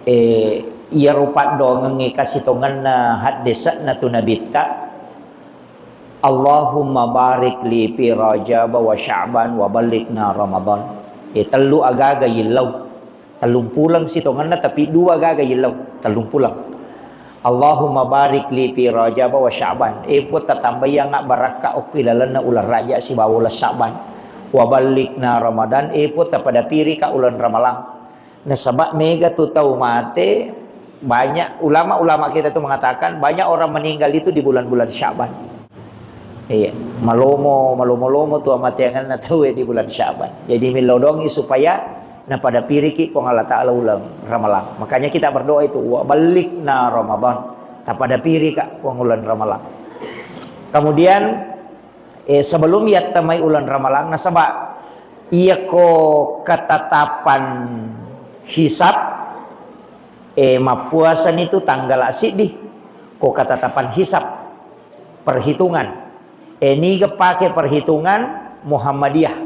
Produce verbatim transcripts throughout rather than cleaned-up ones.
Eh, iyaro paddoangengnge kasitongenna haddese'na tu Nabitta, "Allahumma barik li fi Rajab wa Sya'ban wa ballighna Ramadan." Eh, tellu agaga yillau. Tellung puleng sitongenna, tapi dua gaga yillau. Tellung puleng. "Allahumma barik li fi Rajab wa Sya'ban." Eh, Puang, tatambaiangnga barakka okko ilalenna uleng Raja sibawa uleng Sya'ban. "Wa ballighna Ramadan." Eh, Puang, tapadapirika uleng Ramalang. Nasaba mega tu tau mate, banyak ulama-ulama kita tu mengatakan banyak orang meninggal itu di bulan-bulan Sya'ban. Iya, malomo, malomo-lomo tu amateangenna tauwe di bulan Sya'ban. Jadi, millau dongi supaya napadapiriki Puang Allah Ta'ala uleng Ramalang. Makanya kita berdoa itu, "Wa ballighna Ramadan." Tapadapirika Puang uleng Ramalang. Kemudian, eh, sebelum yattamai uleng Ramalang, nasaba iyako ketetapan hisab, eh, mappuasani tu tanggala siddi, ko ketetapan hisab, perhitungan. Eh, niga pake perhitungan Muhammadiyah.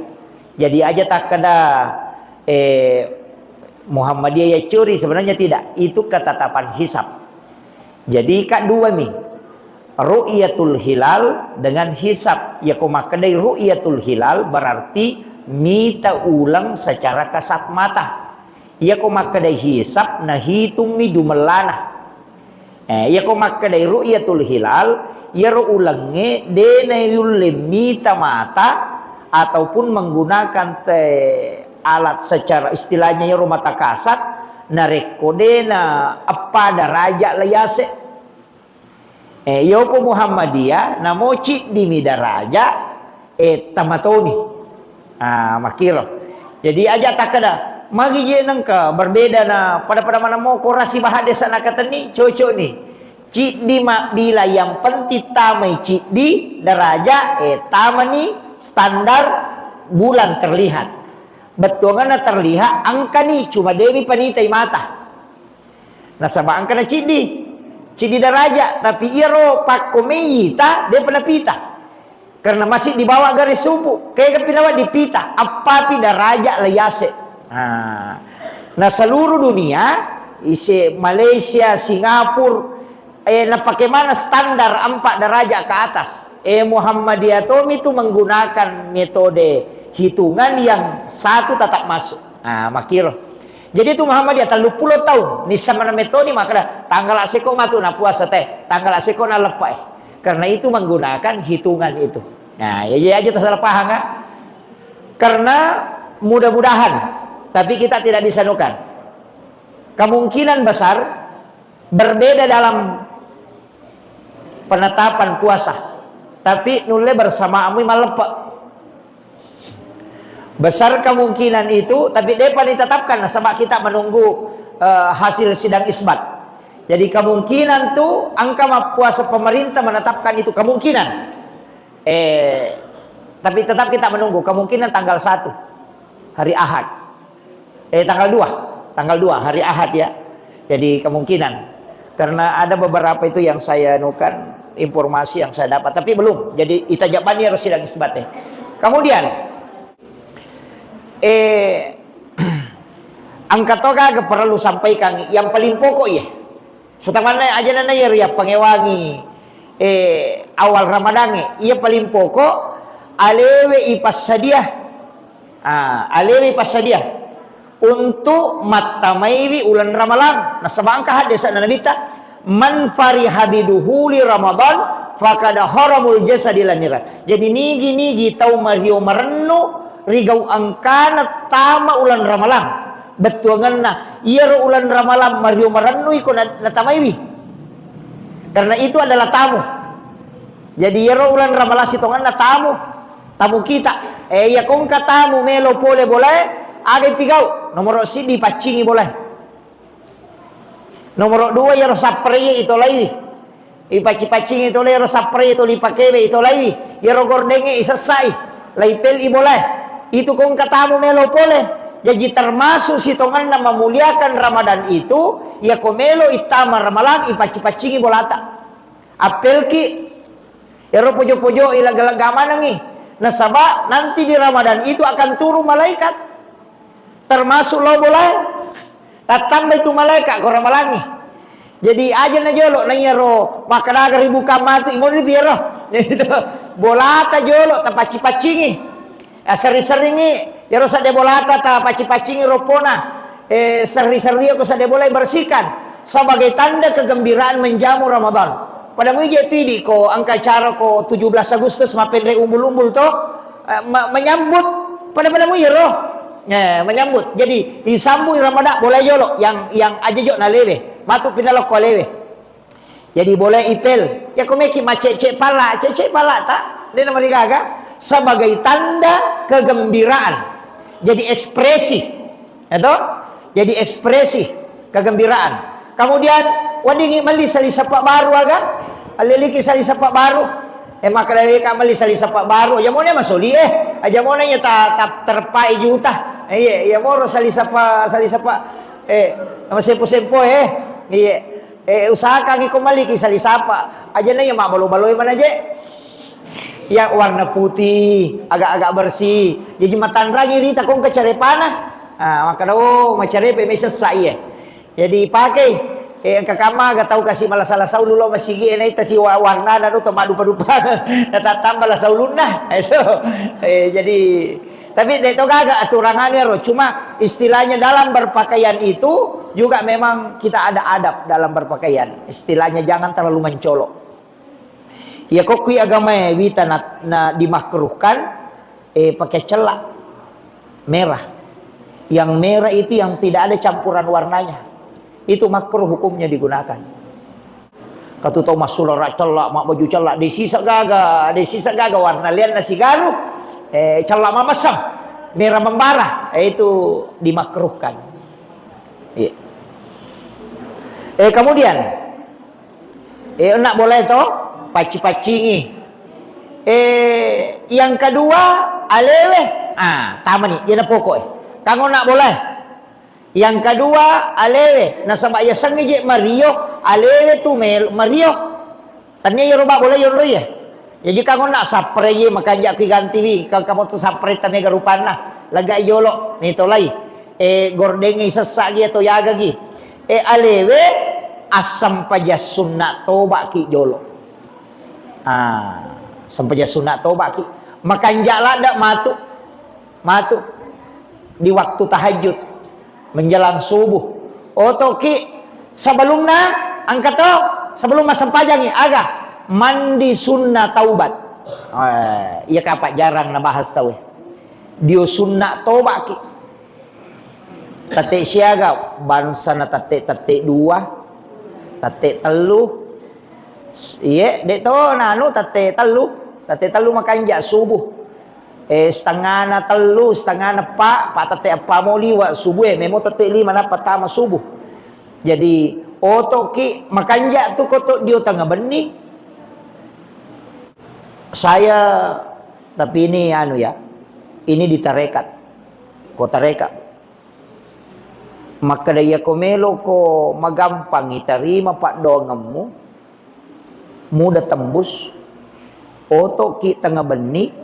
Jadi aja takkeda, eh, Muhammadiyah ya curi, sebenarnya tidak. Itu ketetapan hisab. Jadi, Kak, dua mi. Ru'yatul hilal dengan hisab. Yako makkedai ru'yatul hilal berarti mita uleng secara kasat mata. Yako makkedai hisab, nahitungmi jumellana. Eh, yako makkedai ru'yatul hilal, yaro ulengnge de nayulle mita mata ataupun menggunakan te alat secara istilahnya yaro mata kasat, narekko de na eppa daraja la yase. Eh, yopo Muhammadiyah, namo ciddimi daraja, eh, tamatoni. Ah, makkiro. Jadi aja takkeda, magi je nengka berbeda na pada-pada mana mo korasi bahadesa nakatenni, cocok ni. Ciddi mabbila yang penting tamai ciddi daraja, eh, tamani standar bulan terlihat. Bettuanganna terlihat, angkani cuma dewi panitai mata. Nasaba engka na ciddi, ciddi daraja, tapi iyaro pakkomei ita, depa napita. Karena masih di bawah garis subuh, kega pinawa dipita, appapi daraja la yase. Nah, nah, seluruh dunia, ise Malaysia, Singapura, eh, napake mana standar empat derajat ke atas. Eh, Muhammadiyah tomi tu menggunakan metode hitungan yang satu tetap masuk. Ah, makkiro. Jadi tu Muhammadiyah telluppulo taung, nissa mana metoni makkeda, tanggala seko matu na puasa te, tanggala seko na leppa e. Karena itu menggunakan hitungan itu. Nah, ya, ya aja tersalah paham, kan? Karena mudah-mudahan, tapi kita tidak bisa nukar. Kemungkinan besar berbeda dalam penetapan puasa, tapi nulle bersamaamu malleppe. Besar kemungkinan itu, tapi depa ditetapkan, nasaba kita menunggu, eh, hasil sidang isbat. Jadi kemungkinan tu engka mappuasa pemerintah menetapkan itu, kemungkinan. Eh, tapi tetap kita menunggu, kemungkinan tanggal satu, hari Ahad. Eh, tanggal dua, tanggal dua, hari Ahad ya. Jadi kemungkinan. Karena ada beberapa itu yang saya anukan, informasi yang saya dapat, tapi belum. Jadi ita jabani harus sidang isbat ya. Kemudian, eh, angka toga ke perlu sampaikan yang paling pokok ya. Setamanna aja nana ya ria pangewangi, eh, awal Ramadangnge. Iya paling pokok, alewe ipassadia. Ah, alewe ipassadia untuk mattamaiwi uleng Ramalang. Nasaba engka haddese'na Nabitta, "Man fariha biduhuli Ramadan, faqad haramul jasadi laniran." Jadi nigi-nigi tau mario marennu rigau engkana tama uleng Ramalang. Bettuangenna, iyaro uleng Ramalang mario marennu iko na-, natamaiwi. Karena itu adalah tamu. Jadi iyaro uleng Ramalang sitongenna tamu. Tamu kita. Eh, iya kongka tamu melo pole bolae, aga ipigau? Nomoro siddi paccingi bolae. Nomoro dua iyaro sappareie itolaiwi. Ipacci-paccingi tole iyaro sappareie toli pakewe itolaiwi. Iyaro gordengnge isessai. Laipel i bolae. Itu kongka tamu melo pole. Jaji termasuk sitongenna memuliakan Ramadan itu, iyako melo ittama Ramalang ipacci-paccingi bolata. Appelki, ero pojo-pojo i lega-lega manengi. Nasaba nanti di Ramadan itu akan turun malaikat. Termasuk lo bolae. Tattambai tu malaeka ko ramalangngi. Jadi aja na jolo na iyaro makkadaga ribuka matu imoni piero. Bolata jolo tapacci-paccingi. Eh, sering-seringi iyaro sadde bolata tapacci-paccingi roppona. Eh, seri-seri ko sadde bola bersihkan sebagai tanda kegembiraan menjamu Ramadan. Pada muije tu idi ko engka acara ko tujuh belas Agustus mappenre umbul-umbul to, eh, ma-, menyambut pada-pada muijero. Eh, menyambut. Jadi, disambut Ramadan, boleh jolo yang, yang aja jo nalewe. Matu pinalokko alewe. Jadi, boleh ipel. Ya, ko meki macece pala, cece pala ta? Dia nama digaga. Sebagai tanda kegembiraan. Jadi, ekspresi. Ya toh? Jadi, ekspresi kegembiraan. Kemudian, weddingngi melli sali sappa baru aga? Alleliki sali sappa baru. Eh, makkeda weka melli sali sappa baru. Aja mone masoli, eh. Aja mone iya ta, ta terpai juta. Eh, iya, iya moro sali sappa, sali sappa. Eh, nama sempo-sempo, eh. Iya. Eh, usahakan iko melliki sali sappa. Aja na iya mabbalo-baloi mana je. Ya warna putih, agak-agak bersih. Jadi matanrangi rita kong kecerepana. Ah, makkeda, oh, macarepe mai sessa iya. Jadi pakai, eh, engka kamma aga tau kasi malasa-lasa ulu lo masigi, eh, naita si wa-, warnana do to maddupa-dupa. Natattamba lasa ulunna. Itu. Eh, jadi, tapi de to gaga aturan anu ero. Cuma istilahnya dalam berpakaian itu juga memang kita ada adab dalam berpakaian. Istilahnya jangan terlalu mencolok. Iya, ko kui agamae wita na, na dimakruhkan, eh, pakai cella merah. Yang merah itu yang tidak ada campuran warnanya. Itu makruh hukumnya digunakan. Katu tau massulara cella, mak baju cella, de sisa gaga, de sisa gaga warna lianna sigaru, eh, cella mamessang, merah membara, eh, itu dimakruhkan. Iya. Eh, kemudian, eh, nak boleh to, pacci-paccingi. Eh, yang kedua, alewe. Ah, tamani, iya na pokok, eh. Kanggo nak boleh. Yang kedua, alewe. Nasaba iya sengngi je mario, alewe tu mel-, mario. Tania iyaro ba boleh iyaro iya. Jaji kanggo nak sapre ye makanja kui ganti wi, ka-, kamu tu sapre ta mega rupanna. Lega jolo, ni tolai. Eh, gordeng i sessa gi atau yaga gi. Eh, alewe, assempajang sunna toba ki jolo. Ah, sempajang sunna toba ki. Makanja ladda matu. Matu di waktu tahajud menjelang subuh. Otoki sebelumna engka to, sebelum massempajangi aga mandi sunna taubat. Eh, iya kapa jarang nabahas tau, eh. Dio sunna toba ki. Tette siaga, bangsa na tette, tette dua, tette tellu. Iye, de to nanu tette tellu. Tette tellu makanja subuh. Eh, setengahna tellu, setengahna eppa, pa tette eppa mo liwa subuh, eh, memo tette lima nappa tama subuh. Jadi, otoki makanja tu koto dio tengah benni. Saya, tapi ini anu ya, ini di tarekat. Ko tarekat. Makkeda, iyako meloko magampang itarima paddoangemmu, mudah tembus, otoki tengnga benni,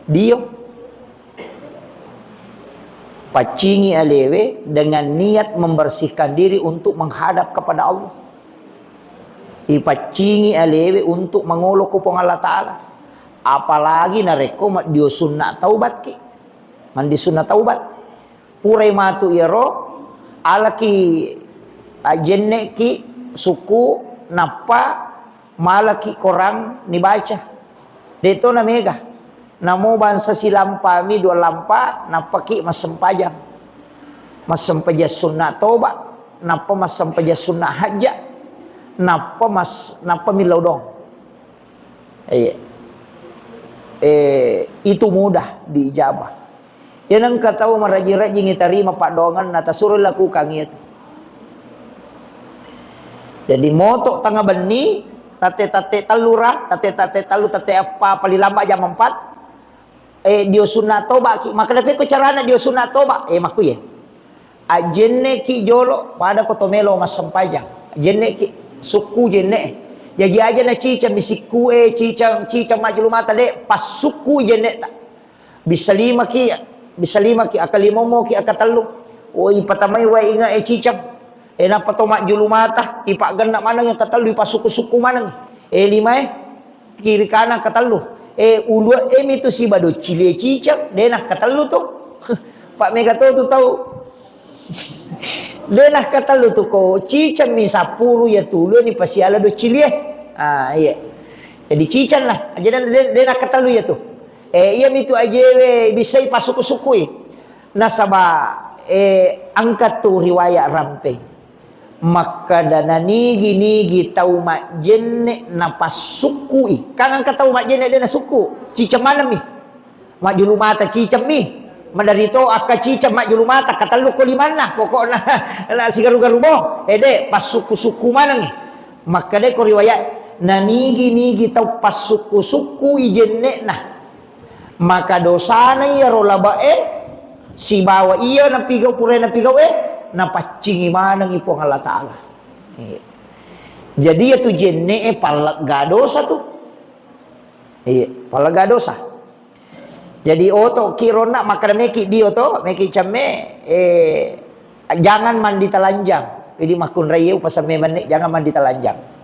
dio. Paccingi alewe dengan niat membersihkan diri untuk menghadap kepada Allah. Ipaccingi alewe untuk mangolo ko Puang Allah Ta'ala. Apalagi narekko maddio sunna taubatki. Mandi sunna taubat. Purai matu iyaro, alaki, ajenneki suku, nappa malaki korang nibaca. Deto na mega. Namo bangsa silampami dua lampa, nappaki massempajang. Massempajang sunna toba, nappa massempajang sunna hajja, nappa mas-, nappa millau dong. Iya. Eh, itu mudah diijabah. Iya nengka tau marajing-rajing itarima paddoangenna, tasuro lakukan itu. Jadi moto tengah benni, tatte-tatte tellura, tatte-tatte tellu, tatte eppa, paling lambat jam empat. Eh, dio sunna toba ki. Maka dape ko carana dio sunna toba. Eh, makkuye. Ajenneki jolo, pada ko to melo massempajang. Ajenneki, sukku jenne. Jaji aja na cicang misikku e, cicang, cicang majjulu mata de, pas sukku jenne ta. Bisa lima ki, bisa lima ki, aka limomo ki, aka tellu. Oh, ipatamai wae inge e ciceng. E, nappa to majjulu mata, ipaggenna maneng e katellu, ipasukku-sukku maneng. E, lima e, kiri kanan katellu. E, ulue e mitu siba doccilie ciceng, de nakkatellu tu. Pak mega to tu tau. De nakkatellu tu ko ciceng mi sappuru ya tulu ni pasiala doccilie. Ah, iya. Jadi ciceng lah. Jadi de, de nakkatellu ya tu. E, iya mitu ajewe bisai pasukku-sukkui. Nasaba, eh, engka tu riwayat rampeng. Makkeda nanigi-nigi tau majjenne napassukkui. Kan engka tau majjenne de nasukku, ciceng maneng mi. Majjulu mata ciceng mi. Maderri to akka ciceng majjulu mata, katellu ko limanna, pokokna na sigaru-garu mo. Eh, de, passukku-sukku maneng. Makkeda ko riwayat, nanigi-nigi tau passukku-sukkui jenne'na. Maka dosana iyaro labe'e sibawa iya napigau, pura napigau'e, napaccingi manengi Puang Allah Ta'ala. Iya. Jadi, iyatu jenne'e pallegga dosa tu. Iya, pallegga dosa. Jadi, oto ki ronna makkeda meki dio to, meki cemme, eh, jangan mandi telanjang. Jadi, makkunrai upasemme menne, jangan mandi telanjang.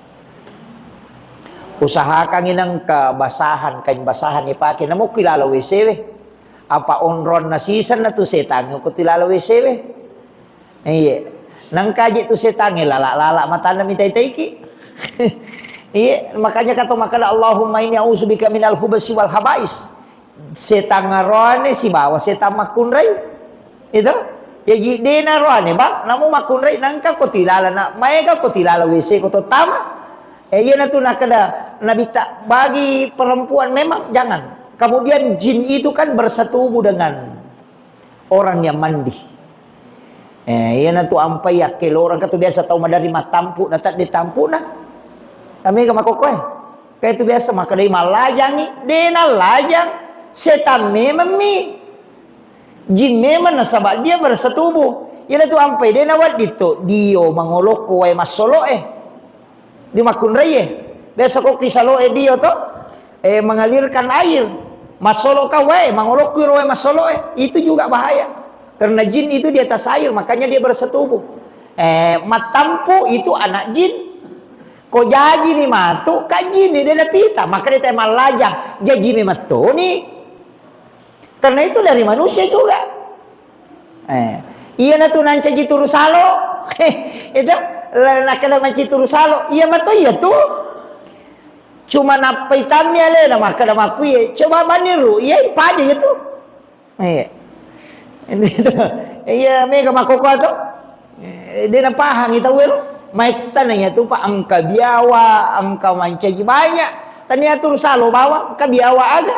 Usahakangngi nengka basahan, kain basahan ipake, namukki lalo W C we. Apa onronna sisenna tu setangnge ko tu lalo W C we. Iya. Nengka je tu setangnge lala-lala matanna mitai-taiki. Iya, makanya kata makkeda, "Allahumma inni a'udzubika minal khubsi wal khabais." Setang aroane sibawa setang makkunrai. Itu. Jaji dena roane, Bang, namu makkunrai nangka ko tilala na, maega ko tilala W C ko to tama. Eh, iya natu nakeda Nabitta, bagi perempuan memang jangan. Kemudian jin itu kan bersetubuh dengan orang yang mandi. Eh, iya natu ampai yakkelorang katu biasa tau madari matampu na tadde tampuna. Amega makokoe. Kayak itu biasa makkedai mallajangi, de nallajang, setan memang mi. Jin memang nasaba dia bersetubuh. Iyana tu ampai de nawedding to dio mangolokko wae massolo'e. Di makkunraie. Biasa ko kisalo'e dio to, eh, mengalirkan air. Massoloka wae, mangolokko ro wae massolo'e. Itu juga bahaya. Karena jin itu di atas air, makanya dia bersetubuh. Eh, mattampu itu anak jin. Ko jaji ni matu, kajini de napita, maka de te mallajang, jaji memang toni. Karena itu dari manusia juga. Eh, iya natu nancaji turu salo. Itu, la-, nakena manci turu salo, iya mato iya tu. Cuma nappa itammi alena, makkeda makkuye, coba maniru, iya ipaja iya tu. Iya. Iya, mega makkokkoe to. Eh, de napahangi tau ero. Maettana iya tu, Pak, engka biawa, engka mancaji banyak. Tania turu salo bawang, engka biawa aga.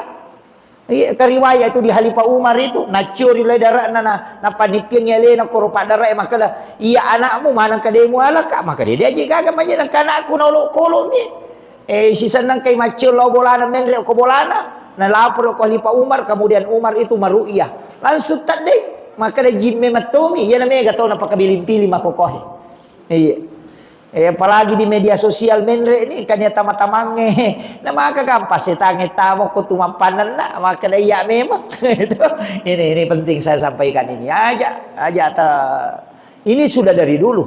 Iya, kariwaya itu di Khalifah Umar itu, naccori lai dara'na na, napanippiangi alena koro paddarae makkeda, "Iya anakmu maneng kademu alaka?" Maka dia diaji gaga manya nengka anakku na olokolo mi. Eh, sisenna engkai maccio lao bolana, menre ko bolana, nalaporo ko Khalifah Umar, kemudian Umar itu maru'yah. Langsung teddeng, makkeda jimme mettomi, iyana mega tau napakabiling-piling makkokoe. Iya. Eh, apalagi di media sosial menre ni, kan ya tama-tamangnge. Namaka gampang setangnge tamo ko tu mappanenna, makkeda iya memang. Itu, ini, ini penting saya sampaikan ini. Aja, aja ta-, ini sudah dari dulu.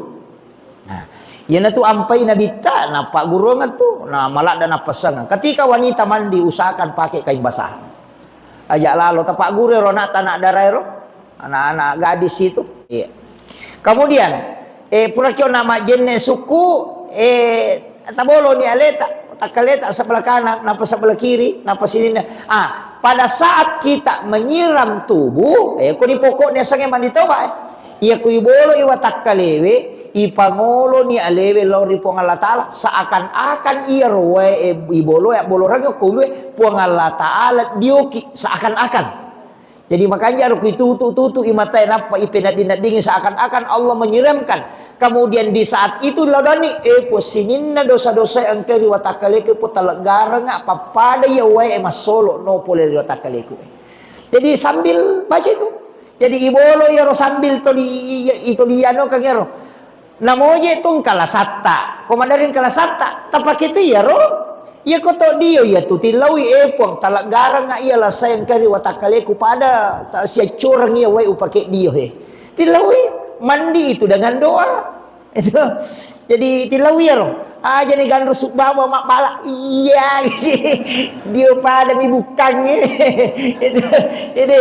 Nah, iyanatu ampai nabitta, nappagguruangeng tu, na maladda nappessengeng. Ketika wanita mandi, usahakan pakai kain basah. Aja lalo tapagguru ero anak, anak dara ero, anak-anak gadis itu. Iya. Kemudian, eh, pura kio nama jenne suku, eh, taboloni aleta, takkaleta sebelah kanan, napa sebelah kiri, napa sininna. Ah, pada saat kita menyiram tubuh, eh, kuni pokoknya sange mandi toba, eh. Iya ku ibolo i watakkalewe, ipangoloni alewe lao ri Puang Allah Ta'ala, seakan-akan iya roe, eh, ibolo ya bolo rage ko ulue Puang Allah Ta'ala dioki, seakan-akan. Jadi makanya ro ku itutu-tutu i matae nappa ipenedding-neddingi seakan-akan Allah menyiramkan. Kemudian di saat itu laudani, eh, po sininna dosa-dosa engka ri watakkaleku po taleggarenga pappada iya wae massolo no pole ri watakkaleku. Jadi sambil baca itu. Jadi ibolo iyaro sambil toli, i-, i-, itoli iyano kang iyaro. Namoje tu engka lasatta. Ko maderri engka lasatta, tapake tu iyaro. Iya ko to dio iya tu tillaui, eh, Puang, taleggarenga iya lasae engka ri watakkaleku pada ta siaccoreng iya wae upake dio he. Tilawi, mandi itu dengan doa. Itu. Jadi tilawi ro. Aja ni ganro subbawa mabbala. Iya. Dio pada mi bukangnge. Itu. Jadi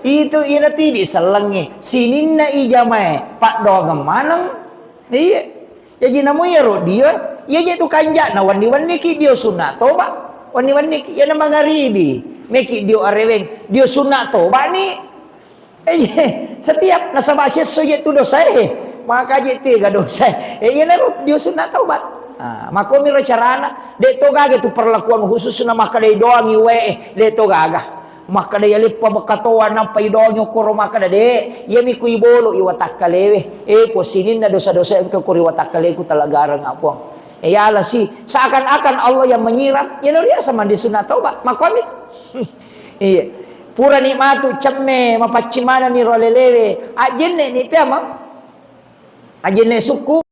itu ina tidi sellengnge. Sininna ijamae paddoangeng maneng. Iya. Jaji namo iyaro dio, iya je tu kanja'na wenni-wenniki dio sunna toba. Wenni-wenniki, iyana mangaribi. Meki dio areweng, dio sunna toba ni. Eh, setiap nasaba siesso je tu dosae. Maka je tega dosae. Eh, iyanaro dio sunna toba. Ah, makomiro carana. De' to gaga tu perlakuan khusus na makkedai doangi wae. De' to gaga. Makkeda iya leppa bekkatoa nappa idonyo koro makkeda, "De', iyami ku ibolo i watakkalewe. Eh, po sininna dosa-dosa engka ko ri watakkaleku talaggareng Puang." Eh, yala si, seakan-akan Allah yang menyiram. Iyana riaseng mandi sunna toba. Makkuami. Iya. Purani matu cemme, mapaccing manenni ro alelewe. Ajjenne ni piamang. Ajjenne sukku.